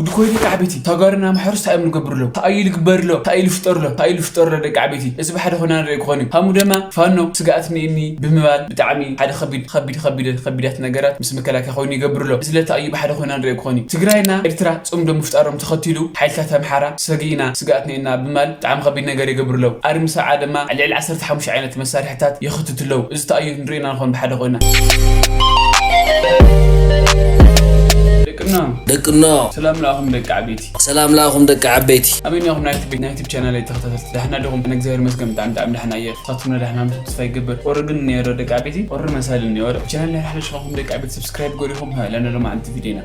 ጉድ ኮይኒ ደቂ ዓበይቲ፣ ተጋሩና ማሕበርስ እንታይ እዮም ንገብርሎም? እንታይ እዩ ልግበርሎም? እንታይ እዩ ልፍጠርሎም? እንታይ እዩ ልፍጠርሎም ደቂ ዓበይቲ? እዚ ብሓደ ኮይና ንርኢ ክኾን እዩ። ሃሙ ደማ ፋኖ ስግኣት እኒእኒ ብምባል ብጣዕሚ ሓደ ከቢድ ከቢድ ከቢድ ከቢዳት ነገራት ምስ መከላከያ ኮይኑ ይገብርሎም። እዚ ለታ እዩ ብሓደ ኮይና ንርኢ ክኾን እዩ። ትግራይና ኤርትራ ጽምዶ ምፍጣሮም ተኸቲሉ ሓይልታት ኣምሓራ ሰጊእና ስግኣት እኒእና ብምባል ብጣዕሚ ከቢድ ነገር ይገብርሎም። ኣርሚ ሰዓ ድማ ልዕሊ ዓሰርተ ሓሙሽተ ዓይነት መሳርሕታት የኽትትለው። እዚ እንታይ እዩ ንርእና ንኾን ብሓደ ኮይና። ደቅና ደቅና ሰላም ለኣኹም ደቂ ዓበይቲ። ሰላም ለኣኹም ደቂ ዓበይቲ። ኣበይና ኢኹም ናይ ዩቱብ፣ ናይ ዩቱብ ቻናል ተኸታተልቲ? ዳሕና ዲኹም? ኣነ እግዚኣብሔር ይመስገን ብጣዕሚ ብጣዕሚ ዳሕና እየ። ንሳትኩም ዳሕና ምሽት ተስፋ ይገብር። ቁሪ ግን እኒኦ ዶ ደቂ ዓበይቲ? ቁሪ መሳሊ እኒኦ ዶ? ቻናል ናይ ሓደሽ ኾንኩም ደቂ ዓበይቲ ሰብስክራይብ ገሪኹም። ሃ፣ ለና ሎማዓንቲ ቪዲዮና።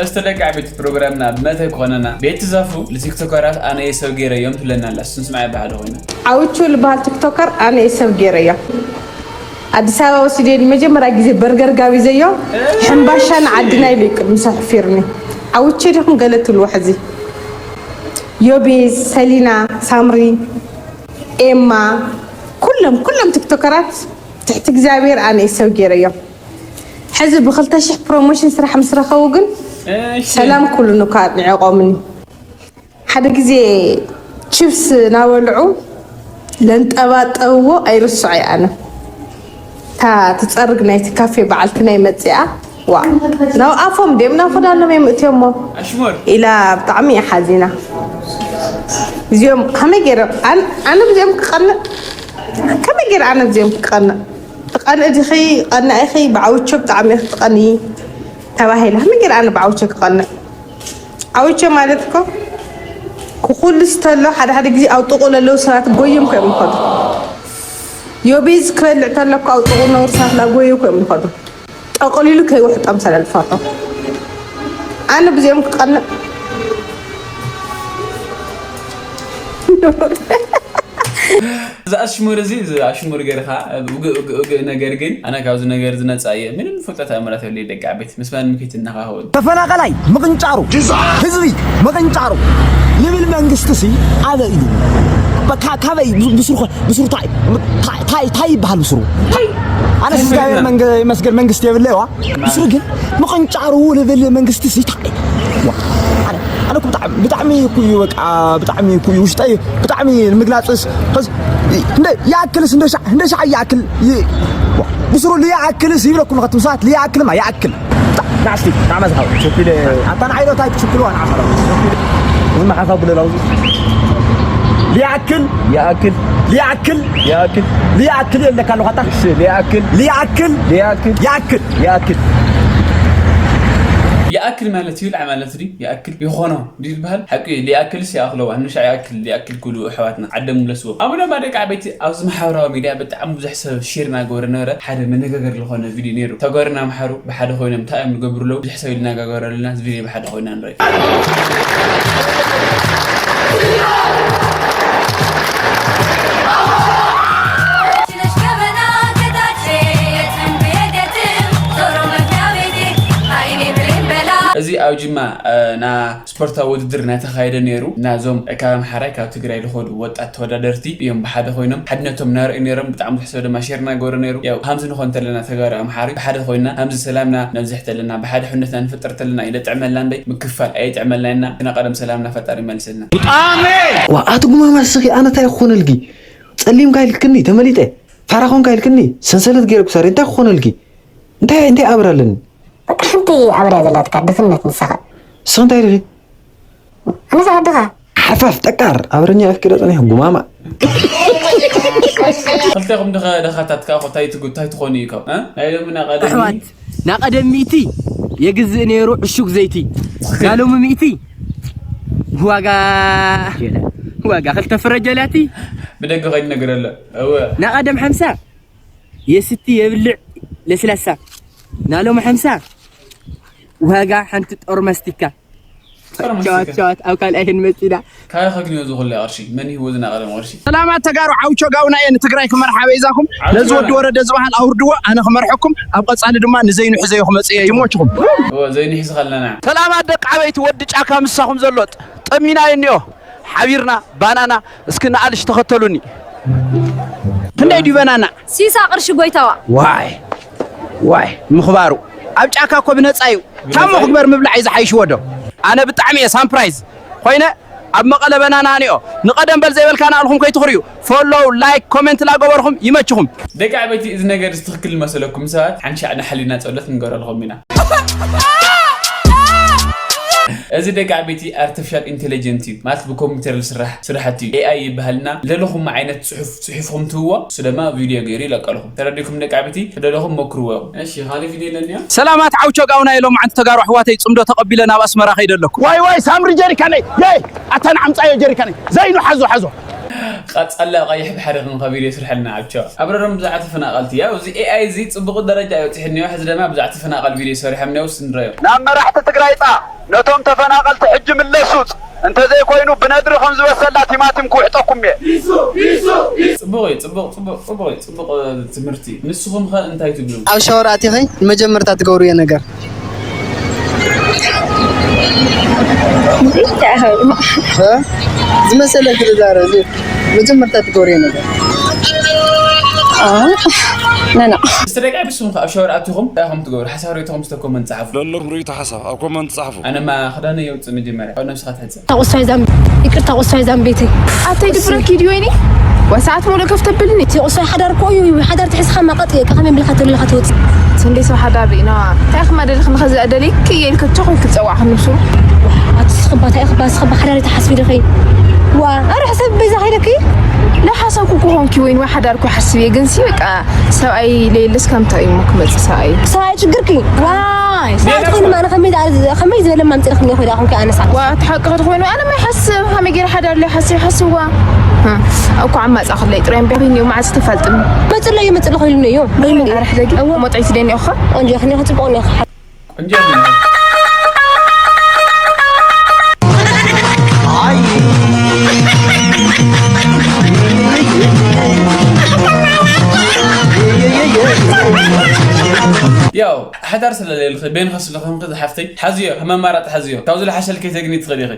እስተ ደቂ ዓበይቲ ፕሮግራምና ብመተ ክኾነና ቤት ዛፉ ንቲክቶከራት ኣነ እየ ሰብ ገይረዮም ትብለና ኣላ። እሱን ስማዕ ብሓደ ኮይና። ዓውቹ ልበሃል ቲክቶከር ኣነ እየ ሰብ ገይረዮ። ኣዲስ ኣበባ ወሲደ ንመጀመርያ ግዜ በርገር ጋቢዘዮ። ሕምባሻ ንዓድና ኢሉ እዩ ቅድሚ ሰሑ ፊርኒ። ዓውቼ ዲኹም ገለ ትብልዎ ሕዚ? ዮቤዝ፣ ሰሊና፣ ሳምሪ፣ ኤማ፣ ኩሎም ኩሎም ቲክቶከራት ትሕቲ እግዚኣብሔር ኣነ እየ ሰብ ገይረዮም። ሕዚ ብክልተ ሽሕ ፕሮሞሽን ስራሕ ምስ ረኸቡ ግን እሺ። ሰላም ኩሉ ንኳ ንዕቆምኒ። ሓደ ግዜ ቺፕስ እናበልዑ ለንጠባጠብዎ ኣይርስዖ እየ ኣነ። እታ ትጸርግ ናይቲ ካፌ በዓልቲ ናይ መጽኣ፣ ዋ፣ ናብ ኣፎም ድዮም ናብ ክዳኖም እዮም እትዮሞ ኣሽሙር። ኢላ ብጣዕሚ እየ ሓዚና። እዚኦም ከመይ ገይሮም ኣን-፣ ኣነ ብዚኦም ክቐንእ? ከመይ ገይረ ኣነ ብዚኦም ክቐንእ? ትቐንእ ዲኺ? ቀናእ ኢኺ? ብዓውቾ ብጣዕሚ ኢኺ ትቐንኢ ተባሂለ። ከመይ ገይረ ኣነ ብዓውቾ ክቐንእ? ዓውቼ ማለት እኮ ክኹልስ ተሎ ሓደ ሓደ ግዜ ኣብ ጥቕኡ ለለዉ ሰባት ጎዮም ኮ እዮም ዝኸዱ። ዮቤዝ ክበልዕ ተሎ እኮ ኣብ ጥቕኡ ነውሪ ሰባት ላጎዩ ኮ እዮም ዝኸዱ። ጠቕሊሉ ከይውሕጦም ሰለልፈርሑ። ኣነ ብዚኦም ክቐንእ። እዚ ኣሽሙር እዚ፣ እዚ ኣሽሙር ገርኻ፣ ውግእ፣ ውግእ፣ ውግእ ነገር ግን፣ ኣነ ካብዚ ነገር ዝነጻ እየ። ምንም ፍልጠት ኣእምራት የብለይ ደቂ ዓበይቲ። ምስ ማንም ከይትነኻኸኡ። ተፈናቐላይ ምቕንጫሩ፣ ህዝቢ ምቕንጫሩ ልብል መንግስቲ ሲ ኣበይ እዩ? በ-፣ ካ-፣ ካበይ ብ-፣ ብስሩ ኸ-፣ ብስሩ ታይ፣ ታይ፣ ታይ፣ ታይ ይበሃል ብስሩ? ኣነስ እግዚኣብሔር መንገ-፣ ይመስገን መንግስቲ የብለይ ዋ። ብስሩ ግን ምቕንጫሩ ልብል መንግስቲ ሲ ታይ? ዋ፣ ኣነ፣ ኣነ እኮ ብጣዕሚ፣ ብጣዕሚ እኮ እዩ በቃ፣ ብጣዕሚ እኮ እዩ ውሽጠይ፣ ብጣዕሚ ንምግላጽስ፣ ኸዚ እንደ ይኣክልስ እንደ ሻዕ፣ እንደ ሻዕ ይኣክል ይ-፣ ዋ፣ ብስሩ ልይኣክልስ ይብለኩም ኸትም ሰባት ልይኣክልማ ይኣክል። ንዓስቲ፣ ንዓመት ሓው፣ ሸኪለ ኣታ ንዓይ ዶ ታይ ትሽክልዋ ንዓኻ ዶ? ሸኪለ። ቡና ሓሳብ ብለላው። ሊያክል፣ ሊያክል፣ ሊያክል፣ ሊያክል፣ ሊያክል የለካ ኣለኳታ። እሺ፣ ሊያክል፣ ሊያክል፣ ሊያክል፣ ያክል፣ ያክል። ይኣክል ማለት ይብልዓ ማለት ድዩ? ይኣክል ይኾኖ ድዩ ዝበሃል? ሓቂ እዩ። ሊኣክልስ ይኣኽለዋ። ንሻዕ ይኣክል፣ ሊኣክል ኩሉ ኣሕዋትና ዓደም ምለስዎ። ኣቡነ ማደቅ ዓበይቲ ኣብዚ ማሕበራዊ ሚድያ ብጣዕሚ ብዙሕ ሰብ ሼር እናገበረ ነበረ። ሓደ መነጋገሪ ዝኾነ ቪድዮ ነይሩ። ተጋሩና ኣምሓሩ ብሓደ ኮይኖም እንታይ እዮም ዝገብሩ ኣለዉ? ብዙሕ ሰብ ይነጋገሩ ኣለና። እዚ ቪድዮ ብሓደ ኮይና ንርኢ። እዚ ኣብ ጅማ፣ እ፣ ና ስፖርታዊ ውድድር እናተኻየደ ነይሩ። ናዞም ካብ ኣምሓራይ ካብ ትግራይ ዝኸዱ ወጣት ተወዳደርቲ እዮም ብሓደ ኮይኖም ሓድነቶም እናርእዩ ነይሮም። ብጣዕሚ ብዙሕ ሰብ ድማ ሼር እናገበረ ነይሩ። ያው ሃምዚ ንኾን ተለና ተጋሩ ኣምሓሪ ብሓደ ኮይና ሃምዚ ሰላምና ነብዝሕ ተለና ብሓደ ሕነትና ንፍጠር ተለና ይለጥዕመላ እምበይ ምክፋል ኣይጥዕመልና ኢና። ግና ቀደም ሰላምና ፈጣሪ ይመልሰልና። ኣሜን። ዋ፣ ኣቲ ጉማማ እስኺ ኣነ እንታይ ክኾነልኪ? ጸሊምካ ኢልክኒ ተመሊጠ፣ ፋራ ኾንካ ኢልክኒ ሰንሰለት ገይረ ክሳሪ እንታይ ክኾነልኪ? እንታይ፣ እንታይ ኣብር ኣለኒ? በቃ ሓንቲ ኣብርያ ዘላትካ ድኽነት ንስኻ። ንስኻ እንታይ ኢልኺ? ኣነ ዝዓድኻ። ሓፋፍ ጠቃር ኣብረኛ ኣፍኪረ ጸኒሐ ጉማማ። ክልቴኹም ድኻ-፣ ድኻታት ከኣ እኮ ታይ ትጉ-፣ ታይ ትኾኑ እዩ ካብ፣ እ? ናይ ሎሚ ናይ ቀደም ኣሕዋት፣ ናይ ቀደም ሚእቲ የግዝእ ነይሩ ዕሹግ ዘይቲ። ናይ ሎሚ ሚእቲ ዋጋ፣ ዋጋ ክልተ ፍረ ጀላቲ። ብደገ ከይድ ነገር ኣለ። እወ። ናይ ቀደም ሓምሳ የስቲ የብልዕ ለስላሳ። ናይ ሎሚ ሓምሳ ዋጋ ሓንቲ ጦር ማስቲካ። ጦር ማስቲካ። ሸዋት፣ ሸዋት፣ ኣብ ካልኣይ ክንመጽእ ኢና። ካበይ ከግንዮ እዚ ኩሉ ቅርሺ? መን ይህቦ እዚ ናይ ቀደም ቅርሺ? ሰላማት ተጋሩ፣ ዓውቾ ጋውና እየ ንትግራይ ክመርሓ በይዛኹም። ዓውቾ ነዚ ወዲ ጋውና። ወረደ ዝበሃል ኣውርድዎ፣ ኣነ ክመርሐኩም። ኣብ ቀጻሊ ድማ ንዘይኑ ሒዘዮ ክመጽእ እየ። ይሞችኹም። እወ፣ ዘይኑ ሒዝኻ ኣለና። ሰላማት ደቂ ዓበይቲ፣ ወዲ ጫካ ምሳኹም ዘሎ ጥ-፣ ጠሚና እየ እኒኦ። ሓቢርና ባናና እስኪ ንኣልሽ ተኸተሉኒ። ክንደይ ድዩ በናና? ሲሳ ቅርሺ ጎይታዋ። ዋይ። ዋይ ምኽባሩ ኣብ ጫካ እኮ ብነፃ እዩ። ታሞ ክግበር ምብላዕ እዩ ዝሓይሽ ወዶ። ኣነ ብጣዕሚ እየ ሳምፕራይዝ ኮይነ ኣብ መቐለ በናና ኣንኦ ንቐደም በል ዘይበልካና ኣልኹም ከይትኽርዩ ፎሎው ላይክ ኮሜንት ላገበርኹም ይመችኹም። ደቂ ዓበይቲ እዚ ነገር እዚ ትኽክል ዝመሰለኩም ሰባት ሓንሻዕ ንሓሊና ጸሎት ንገረልኹም ኢና። እዚ ደቂ ዓበይቲ ኣርቲፊሻል ኢንቴሊጀንት እዩ ማለት ብኮምፒውተር ዝስራሕ ስራሕቲ እዩ። ኤኣይ ይበሃልና ለለኹም ዓይነት ጽሑፍ ጽሒፍኹም ትህዎ እሱ ድማ ቪድዮ ገይሩ ይለቀልኹም። ተረዲኩም ደቂ ዓበይቲ ተደለኹም ሞክርዎ። እሺ ካልእ ቪድዮ ኣለኒ። ሰላማት ዓውቾ ጋውና የሎም ዓንቲ ተጋሩ ኣሕዋተይ ጽምዶ ተቐቢለ ናብ ኣስመራ ከይደ ኣለኩ። ዋይ ዋይ ሳምሪ ጀሪካነይ የይ ኣታ ንዓምጻዮ ጀሪካነይ ዘይኑ ሓዞ ሓዞ። ቀጸለ ቀይሕ ባሕሪ ክንካ ቪድዮ ስርሐልና ዓውቾ። ኣብረሮም ብዛዕባ ተፈናቐልቲ ያው እዚ ኤኣይ እዚ ጽቡቕ ደረጃ እዩ በጺሕኒዮ። ሕዚ ድማ ብዛዕባ ተፈናቐል ቪድዮ ሰሪሖም ነው ስንረዮ። ናብ መራሕቲ ትግራይ ጣ ነቶም ተፈናቐልቲ ሕጂ ምለሱጽ እንተዘይኮይኑ ብነድሪ ከም ዝበሰላ ቲማቲም ክውሕጠኩም እየ። ጽቡቕ እዩ ጽቡቕ ጽቡቕ ጽቡቕ እዩ ጽቡቕ ትምህርቲ። ንስኹም ኸ እንታይ ትብሉ? ኣብ ሻወር ኣቲኺ ንመጀመርታ ትገብርዮ ነገር? እንታይ ይኸውን? እ? ዝመሰለኪ ትዛረቢ። መጀመርታ ትገብርዮ ነገር? አ፣ ነና። እስቲ ደቂ ንስኹም ከ ኣብ ሻወር ኣቲኹም እንታይ ኢኹም ትገብሩ? ሓሳብ ርእይቶኹም እስቲ ኮመንት ጸሓፉ። ለለኩም ርእይቶ ሓሳብ ኣብ ኮመንት ጸሓፉ። ኣነማ ክዳነይ የውጽእ መጀመርያ። ካብ ነብስኻ ትሕጸብ። እታ ቁሳይ ዛም-፣ ይቅርታ ቁሳይ ዛምቤተይ። ኣታይ ድብረኪ ድዩ ወይኒ? ወሰዓት ሙሉ ከፍ ተብልኒ። እቲ ቁሳይ ሓዳር እኮ እዩ፣ ሓዳር ትሕዝኻ ማቀጥ እየ፣ ከመይ ብልካ ተልካ ትወጽእ? ሰንደይ ሰብ ሓዳር ርኢና። እንታይ ክማ ደልክ ንኸዚ ኣደለይክ እየ ኢልክ ቸኹ ክጸዋዕ ክንሱ። ኣቲ ስኽባ፣ እንታይ ክባ፣ ስኽባ ሓዳር ተሓስቢ ደኸይ? ዋ፣ ኣረ ሕሰብ በዛ ኸይደኪ? ለሓሰብኩ ክኾንኪ ወይን ወይ ሓዳር እኮ ሓስብ እየ፣ ግን ሲ በቃ ሰብኣይ ለየለስ ከምታ እዩ እሞ ክመጽእ ሰብኣይ። ሰብኣይ ችግርኪ? ዋይ፣ ሰብኣይ ትኾኒ ማነ ከመይ ዝኣ-፣ ከመይ ዝበለ ማምጽእ ደኽኒ ኸዳ ኹንኪ ኣነሳ። ዋ፣ እቲ ሓቂ ክትኾይኑ ኣነ ማይ ሓስብ፣ ከመይ ገይረ ሓዳር ለይ ሓስብ፣ ሓስብዋ። እ፣ እኮ ዓማጻ ክለይ ጥራይ እምቢ፣ ኣበይኒ እዩ መዓስ ትፈልጥኒ? መጽለዩ፣ መጽለኹ ኢሉኒ እዩ። ኣረ ሕደጊ፣ እዎ። ሞጠይ ትደኒ እኻ? እንጂ፣ ክንዲ ክጽብቑኒ ኢኻ። ቆንጆ ነው። ያው ሓዳር ስለሌልኺ ቤንኻ ስለኾንኪ ዝሓፍተይ ሓዝዮ ከም ኣማራፂ ሓዝዮ ካብዚ ዝሓሸልኪ ተግኒ ትኽእል ኢኺ።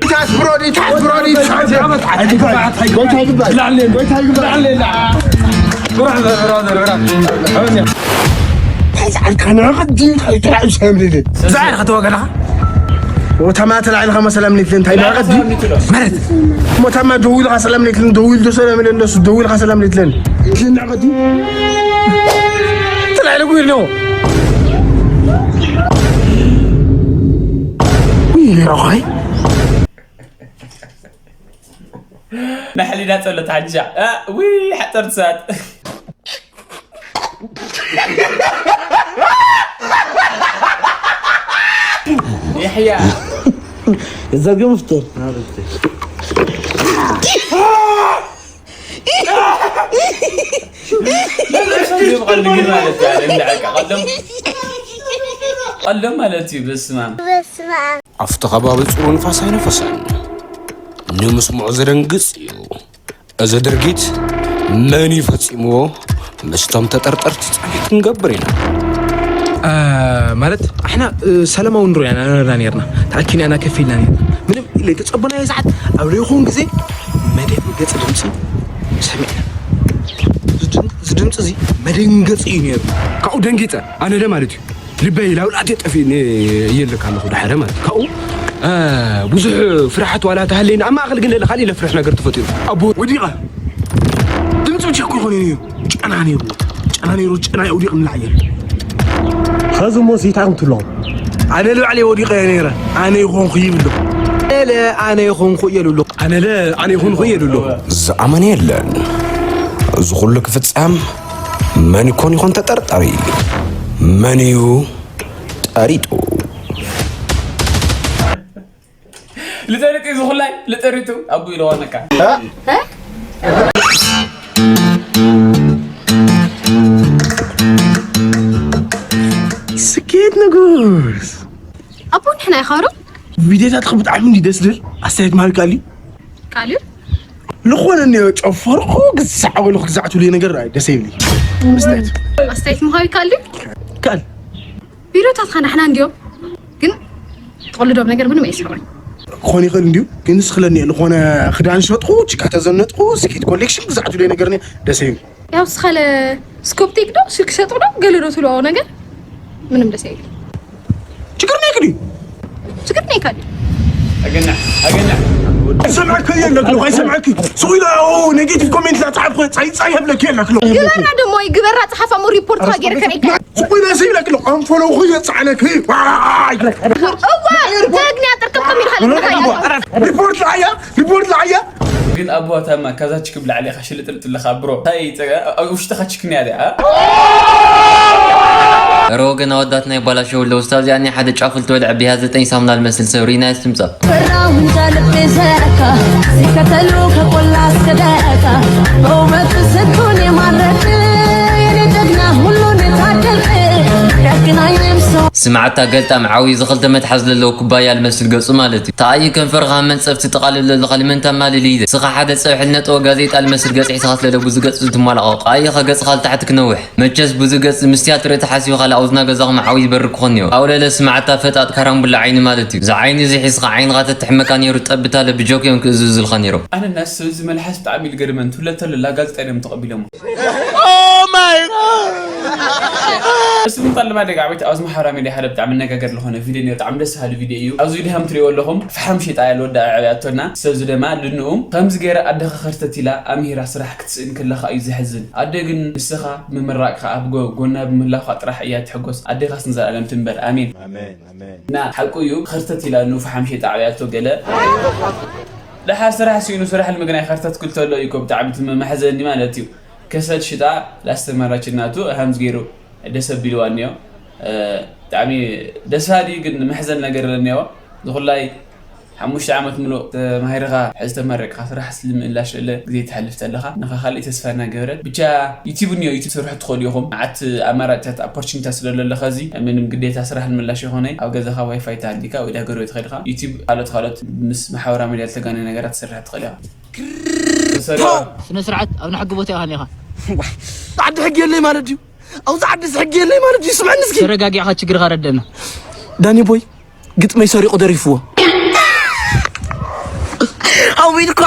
ዛዕር ከተወገላ ወታማ ተላዕልኻ መሰላም ሌትልን እንታይ ደረቀት ድዩ? ማለት ሞታማ ደዊልኻ ሰላም ሌትልን ደዊል ዶ ሰላም ሌትልን ደሱ ደዊልኻ ሰላም ሌትልን ሌትልን ደረቀት ድዩ? ተላዕለ ጉድ ነው። ውይ ረኻይ ናሕሊና ጸሎት ሓንሻ። እ፣ ውይ ሓጸርቲ ሰዓት። የሕያ። እዛ ግን ፍጡር። ቀልዲ ግን ማለት እዩ፣ እንደ ዕቃ ቀልዶም፣ ቀልዶም ማለት እዩ። በስመ ኣብ። ኣብቲ ከባቢ ጽሩይ ንፋስ ኣይነፈሰን። ንምስምዑ ዘደንግጽ እዩ። እዚ ድርጊት መን እዩ ፈጺምዎ? ምስቶም ተጠርጠርቲ ጻኒት ክንገብር ኢና። አ፣ ማለት ኣሕና፣ እ፣ ሰላማዊ ንሮ ኢና ነርና ኔርና። ተኣኪና ኢና ከፍ ኢልና ኔርና። ምንም ኢለ የተጸበናዮ ሰዓት ኣብ ዘይኹን ግዜ መደብ ገጽ ድምጺ ሰሚዕና። እዚ ድም-፣ እዚ ድምጺ እዚ መደንገጺ እዩ ነይሩ። ካብኡ ደንጊጸ፣ ኣነ ደ ማለት እዩ። ልበይ ላውላቴ ጠፊእኒ እየለካ ኣለኹ። ድሓረ ማለት ካብኡ፣ እ፣ ብዙሕ ፍርሓት ዋላ ተሃለይኒ፣ ኣብ ማእከል ግን ለለ ካልእ ኢለ ፍርሕ ነገር ተፈጢሩ። ኣቦ ወዲቐ። ድምፂ ብቻ እኮ ይኾን እዩ። ጨና ነይሩ። ጨና ነይሩ፣ ጨና የውዲቕ ንላዕየል። ኸዚ እሞ ሲታ ከምትሎ። ኣነ ልባዕለይ ወዲቐ እየ ነይረ። ኣነ ይኾንኩ ይብሎ። ኣነ ለ-፣ ኣነ ይኾንኩ እየ ልብሎ። ኣነ ለ-፣ ኣነ ይኾንኩ እየ ልብሎ። ዝኣመነ የለን። እዚ ኩሉ ክፍጸም መን ይኮን ይኾን ተጠርጣሪ? መን እዩ ጠሪጡ? ልጠሪጡ እዩ ዝኹላይ፣ ልጠሪጡ ኣቡ ኢለዋ ነካ። ስኬት ንጉስ። ኣቦ ንሕና ይኻሮ። ቪድዮታትኺ ብጣዕሚ እንዲ ደስ ዝብል ኣስተያየት ማሪ ቃል እዩ። ቃል እዩ። ልኾነ እኒኦ ጨፈርኩ ግዛዕ በልኩ ግዛዕ ትብሉ ነገር ኣይ ደስ ይብሊ። ኣስተያየት። ኣስተያየት ምሃብ ይካል ድዩ? ቃል። ቪድዮታትኻ ናሕና እንዲዮም ግን ትቕልዶም ነገር ምንም ኣይሰራን። ክኾን ይኽእል እንዲዩ ግን ንስኽለኒ ልኾነ ክዳን ሸጥኩ ጭቃ ተዘነጥኩ ስኬት ኮሌክሽን ግዛዕ ትብሉ ነገር እኒኦ ደስ ይብሊ። ያው ስኻለ ስኮፕቴክ ዶ ስልክ ሸጡ ዶ ገለ ዶ ትብልዎ ነገር ምንም ደስ ኣይብል። ችግር ነይክዲ ችግር ነይካዲ ኣገና ኣገና ኣይሰምዐኪ የለክሎ ኣይሰምዐኪ ስቑ ኢለ ኔጌቲቭ ኮሜንት ላፅሓፍኩ ፃይፃይ የብለኪ የለክሎ ግበራ ደሞ ግበራ። ፀሓፋ ሞ ሪፖርት ካ ገይረ ከርእካ ስቑ ኢለ ሲ ይለክሎ ኣንፈለኹ የፃዕነኪ እዋ ጀግና ጥርቅም ከሚል ካ ሪፖርት ለዓያ ሪፖርት ለዓያ ግን ኣቦታማ ካዛ ችክብ ላዕሊ ኢኻ ሽልጥልጥ ኣለኻ ብሮ ታይ ኣብ ውሽጥኻ ችክን ያለ ሮ ግን ኣወዳትና ይባላሸው ኣለዉ። ስታብ እዚኣ ናይ ሓደ ጫፉ ልትበልዕ ቢሃ ዘጠኝ ሳሙና ልመስል ሰብ ሪና የስትምጻ። ፈራሁ እንጃ ልቤ ዘረካ ሲከተሉ ከቆላ እስከ ደረካ በውበት ስንቱን የማረክ የኔ ጀግና ሁሉን የታደልክ ያገናኘም ሰው ስምዓታ ገልጣም ዓብዩ ዝኽልተ መትሓዝ ዘለዎ ኩባያ ልመስል ገጹ ማለት እዩ። ተኣይ ከንፈርኻ መንጸፍቲ ጥቓልል ዘለኻ ልመንታ ማልል እዩ። ስኻ ሓደ ጸብሒ ልነጠወ ጋዜጣ ልመስል ገጽ ሒዝኻ ስለለ ብዙ ገጽ ዝትማላቐቕ። ኣይ ኸገጽኻ ልታሕቲ ክነውሕ። መቸስ ብዙ ገጽ ምስ ቲያትር ተሓሲቡ ካልእ ኣውዝና ገዛኹም ዓው ይበሪ ክኾን እዮ። ኣውለለ ስማዕታ ፈጣጥ ካራምቡላ ዓይኒ ማለት እዩ። እዚ ዓይኒ እዚ ሒዝኻ ዓይንኻ ተትሕመካ ነይሩ ጠብታ ለብጆክ እዮም ክእዝዙልኻ ነይሮም። ኣነ ናስ እዚ መልሓስ ብጣዕሚ ልገርመን ትብለተሉ ላጋዜጣ እዮም ተቐቢሎሞ። እስቲ ምጣል ድማ ደቂ ዓበይቲ ኣብዚ ማሕበራዊ ሚድያ ሓደ ብጣዕሚ መነጋገር ዝኾነ ቪድዮ ነይሩ። ብጣዕሚ ደስ በሃሊ ቪድዮ እዩ። ኣብዚ ቪድዮ ከም ትሪእዎ ኣለኹም ፍሓም ሸጣ ያለ ወዳ ዓብያቶና ሰብ ዝደማ ልንኡ ከምዚ ገይረ ኣደኻ ከርተት ኢላ ኣምሂራ ስራሕ ክትስእን ከለኻ እዩ ዘሕዝን። ኣደ ግን ንስኻ ምምራቅካ ኣብ ጎ- ጎና ብምህላውካ ጥራሕ እያ ትሕጎስ። ኣዴኻስ ንዘለኣለም ትንበር። ኣሜን። ኣሜን ኣሜን እና ሓቁ እዩ ከርተት ኢላ ንፉሓም ሸጣ ዓብያቶ ገለ ደሓር ስራሕ ሲኑ ስራሕ ንምግናይ ከርተት ክልተሎ እዩ እኮ ብጣዕሚ ትመማሕዘኒ ማለት እዩ። ከሰል ሽጣ ላስተማራች እናቱ ሃምዝ ገይሩ ደስ ኣቢልዋ እኒኦ። ብጣዕሚ ደስ በሃሊ ግን መሕዘን ነገር ኣለኒኦ። ዝኹላይ ሓሙሽተ ዓመት ምሉእ ተማሂርኻ ሕዚ ተመረቅኻ ስራሕ ስልምእላሽ ለለ ግዜ ትሓልፍ ተለኻ ንኻ ካልእ ተስፋ እናገበረት ብቻ ዩቲብ እኒኦ ዩቲብ ሰርሑ ትኽእሉ ኢኹም። መዓት ኣማራጭታት ኣፖርቹኒታት ስለለለ ኸዚ ምንም ግዴታ ስራሕ ንምላሽ ይኾነ ኣብ ገዛኻ ዋይፋይ ተሃሊካ ወይ ዳገር ወይ ተኸድኻ ዩቲብ ካልኦት ካልኦት ምስ ማሕበራዊ ሚዲያ ዝተጋነ ነገራት ትሰርሕ ትኽእል ኢኻ። ተሰሪዋ ስነ ስርዓት ኣብ ንሕጊ ቦታ ኢኻ ኔኻ። ዓዲ ሕጊ የለይ ማለት ድዩ? ኣብዚ ዓዲ እዚ ሕጊ የለይ ማለት ድዩ? ስምዐኒ እስኪ። ተረጋጊዕኻ ችግርኻ ረደና። ዳኒ ቦይ ግጥመይ ሰሪቑ ደሪፍዎ። ሃዊልኳ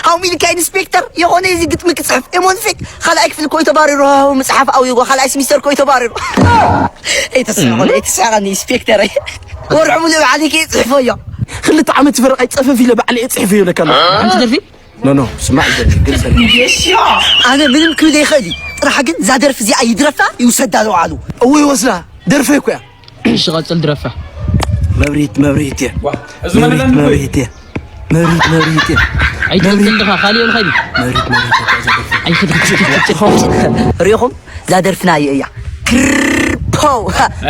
ሃዊልካ ኢንስፔክተር የኾነ እዚ ግጥሚ ክፅሕፍ ኤሞንፌክ ካልኣይ ክፍል ኮይ ተባሪሩ ሃው መፅሓፍ ኣውይጎ ካልኣይ ስሚስተር ኮይ ተባሪሩ ኣይተስሕቆ ኣይተስሕቀኒ ኢንስፔክተር ወርሑ ሙሉእ ባዕለይ ከይፅሕፎ እዮ ክልተ ዓመት ፈረቕ ኣይፀፈፍ ኢለ ባዕለይ እፅሕፍ እዮ ለካ ኣለኹ። ሓንቲ ደርፊ ኖ ኖ ስማዕ ዘኒ ግልፀ ኣነ ምንም ክብል ይኽእል እዩ ጥራሕ ግን እዛ ደርፊ እዚኣ ይድረፋ ይውሰዳ ዝውዓሉ እወ ይወስዳ ደርፈ እኮ እያ እሺ ቀፅል ድረፋ መብሪት መብሪት እየ እዚ መብሪት መብሪት እየ መብሪት መብሪት እየ ኣይትብል እንድኻ ካልእ ንኸይድ መብሪት መብሪት እየ ሪኹም እዛ ደርፍና እየ እያ ፖው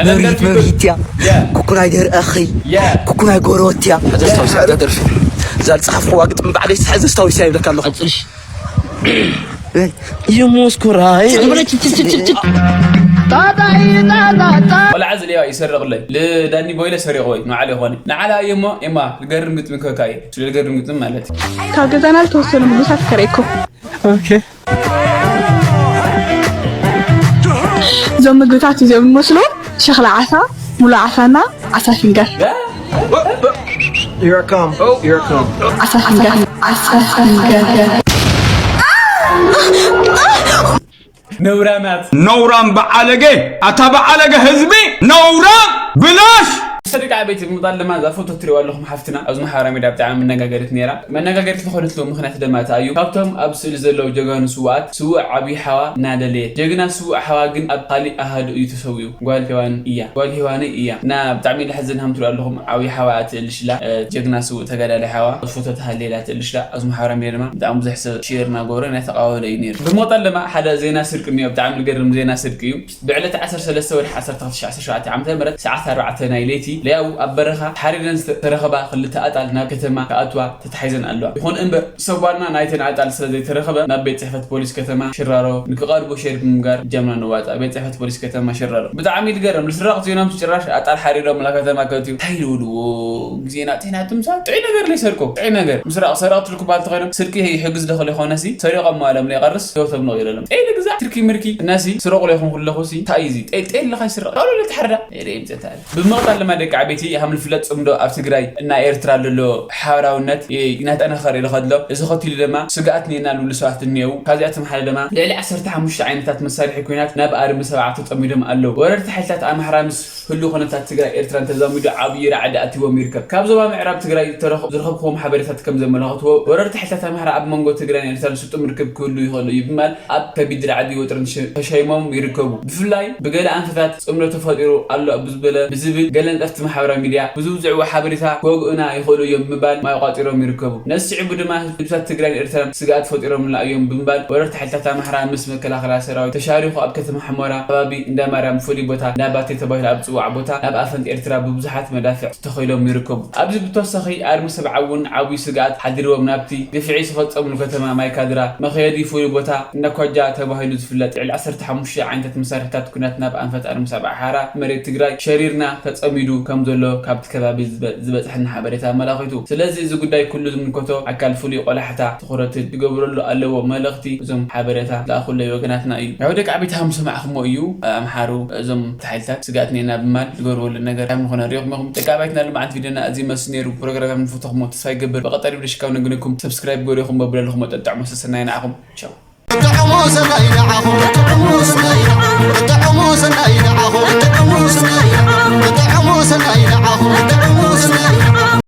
መብሪት መብሪት እያ ኩኩናይ ደርአኺ ኩኩናይ ጎረወት እያ ዘስታውስያ እዛ ደርፊ እዛ ዝፀሓፍኩዋ ግጥሚ ባዕለይ ዝፀሓፍ ዘስታውስያ ይብለካ ኣለኹ ይሞስኩራይ ቆልዓ ዝልያ ይሰርቕለይ ልዳኒ ቦይለ ሰሪቑ ወይ ንዓለ ይኾነ ንዓለ እየሞ ኤማ ዝገርም ግጥሚ ከካ እየ ስለ ዝገርም ግጥሚ ማለት እዩ ካብ ገዛና ዝተወሰኑ ምግብታት ከረይኩም እዞም ምግብታት እዚኦም ዝመስሉ ሸኽላ ዓሳ፣ ሙሉ ዓሳና ዓሳ ፊንገር። Here I come. Here I come. ዓሳ ፊንገር። ዓሳ ፊንገር። ነውራማት ነውራም በዓለገ ኣታ በዓለገ ህዝቢ ነውራም ብላሽ ሰደቃ ቤት ምጣል ለማ ዛፎ ተትሪዋ ኣለኹም ሓፍትና ኣብዚ ማሕበራዊ ሚድያ ብጣዕሚ መነጋገሪት ነይራ መነጋገሪት ዝኾነትሉ ምኽንያት ደማ እታ እዩ ካብቶም ኣብ ስእሊ ዘለዉ ጀጋኑ ስውኣት ስውእ ዓብዪ ሓዋ እናደለየት ጀግና ስውእ ሓዋ ግን ኣብ ካሊእ ኣሃዱ እዩ ተሰዊኡ ጓል ሄዋን እያ ጓል ሄዋነይ እያ እና ብጣዕሚ ለሕዝን ሃምትሉ ኣለኹም ዓብዪ ሓዋ ትእልሽላ ጀግና ስውእ ተጋዳላይ ሓዋ ፎቶ ተሃሌላ ትእልሽላ ኣብዚ ማሕበራዊ ሚድያ ድማ ብጣዕሚ ብዙሕ ሰብ ሼር እናገበረ ናይ ተቃወለ እዩ ነይሩ ብሞጣል ድማ ሓደ ዜና ስርቂ እኒኦ ብጣዕሚ ዝገርም ዜና ስርቂ እዩ ብዕለት ዓሰርተ ሰለስተ ወርሒ ዓሰርተ ክልተ ሽሕ ዓሰርተ ሸውዓተ ዓመተ ምህረት ሰዓት ኣርባዕተ ናይ ለይቲ ለያቡ ኣብ በረኻ ሓሪረን ዝተረኸባ ክልተ ኣጣል ናብ ከተማ ክኣትዋ ተታሒዘን ኣለዋ። ይኹን እምበር ሰብ ዋና ናይተን ኣጣል ስለ ዘይተረኸበ ናብ ቤት ፅሕፈት ፖሊስ ከተማ ሽራሮ ንክቐርቡ ሼር ብምግባር እጃምና ነዋፅእ። ቤት ፅሕፈት ፖሊስ ከተማ ሽራሮ። ብጣዕሚ እዩ ዝገርም። ልስረቕ ዜናምሲ ጭራሽ ኣጣል ሓሪሮምላ ከተማ ከእትዩ እንታይ ልብልዎ ግዜና ቴና ትምሳል ጥዑይ ነገር ለይሰርቆ ጥዑይ ነገር ምስራቕ ሰረቕቲ ልክበሃል ተኾይኖም ስርቂ ይሕግዝ ዶ ክለ ይኾነሲ ሰሪቖም ዋሎም ለይቐርስ ህይወቶም ነቒለሎም ጤል ግዛዕ ትርኪ ምርኪ እናሲ ስረቑ ለይኹም ኩለኹሲ እንታይ እዩ እዚ ጤል ጤል ለኻ ይስረቕ ካልኦ ለተሓርዳ ሬም ፀታ ብምቕጣል ድማ ደቂ ደቂ ዓበይቲ፣ ከም ዝፍለጥ ጽምዶ ኣብ ትግራይ እና ኤርትራ ዘሎ ሓበራውነት እናጠነኸረ ይኸድሎ። እዚ ከትሉ ድማ ስግኣት ኔና ዝብሉ ሰባት እኒአው። ካብዚኣቶም ሓደ ድማ ልዕሊ ዓሰርተ ሓሙሽተ ዓይነታት መሳርሒ ኩናት ናብ ኣርሚ ሰብዓ ተጸሚዶም ኣለዉ። ወረርቲ ሓይልታት ኣምሓራ ምስ ህሉ ኩነታት ትግራይ ኤርትራን ተዛሚዱ ዓብዪ ራዕዲ ኣትዎም ይርከብ። ካብ ዞባ ምዕራብ ትግራይ ዝረኸብክዎም ሓበሬታት ከም ዘመላኽትዎ፣ ወረርቲ ሓይልታት ኣምሓራ ኣብ መንጎ ትግራይን ኤርትራን ስጡም ርክብ ክህሉ ይኽእሉ እዩ ብምባል ኣብ ከቢድ ራዕዲ ወጥርን ተሸይሞም ይርከቡ። ብፍላይ ብገለ ኣንፈታት ጽምዶ ተፈጢሩ ኣሎ ብዝበለ ብዝብል ገለ ነጠፍቲ ማሕበራዊ ሚድያ ብዝውዝዕዎ ሓበሬታ ክወግኡና ይኽእሉ እዮም ብምባል ማይ ቋጢሮም ይርከቡ። ነዚ ስዒቡ ድማ ህዝብታት ትግራይን ኤርትራን ስግኣት ፈጢሮምልና እዮም ብምባል ወረርቲ ሓይልታት ኣምሓራ ምስ መከላኸላ ሰራዊት ተሻሪኹ ኣብ ከተማ ሕሞራ ከባቢ እንዳ ማርያም ፍሉይ ቦታ እንዳ ባቴ ተባሂሉ ኣብ ዝፅዋዕ ቦታ ናብ ኣፈንት ኤርትራ ብብዙሓት መዳፍዕ ተኸይሎም ይርከቡ። ኣብዚ ብተወሳኺ ኣርሚ ሰብዓ እውን ዓብዩ ስግኣት ሓዲርዎም ናብቲ ግፍዒ ዝፈፀምሉ ከተማ ማይካድራ መኸየዲ ፍሉይ ቦታ እንዳ ኳጃ ተባሂሉ ዝፍለጥ ልዕሊ ዓሰርተ ሓሙሽተ ዓይነታት መሳርሕታት ኩናት ናብ ኣንፈት ኣርሚ ሰብዓ ሓራ መሬት ትግራይ ሸሪርና ተፀሚዱ ከም ዘሎ ካብቲ ከባቢ ዝበፅሐና ሓበሬታ ኣመላኺቱ። ስለዚ እዚ ጉዳይ ኩሉ ዝምልከቶ ኣካል ፍሉይ ቆላሕታ ትኹረት ክገብረሉ ኣለዎ መልእኽቲ እዞም ሓበሬታ ዝለኣኹለይ ወገናትና እዩ። ያው ደቂ ዓበይቲ ሃም ሰማዕኹሞ እዩ። ኣምሓሩ እዞም ሓይልታት ስግኣት ኔና ብማል ዝገርበሉ ነገር ከም ዝኾነ ሪኹም ኢኹም። ደቂ ዓባይትና ልማዓት ቪድዮና እዚ መስል ነይሩ። ፕሮግራም ንፈተኹሞ ተስፋ ይገብር። ብቐጣሊ ቪድዮ ሽካው ነግንኩም ሰብስክራይብ ገሪኹም በብለለኹም ጠጥዕሞ ሰሰናይ ንዓኹም። ቻው። ጥዕሙ ሰናይ ንዓኹም። ጥዕሙ ሰናይ ንዓኹም።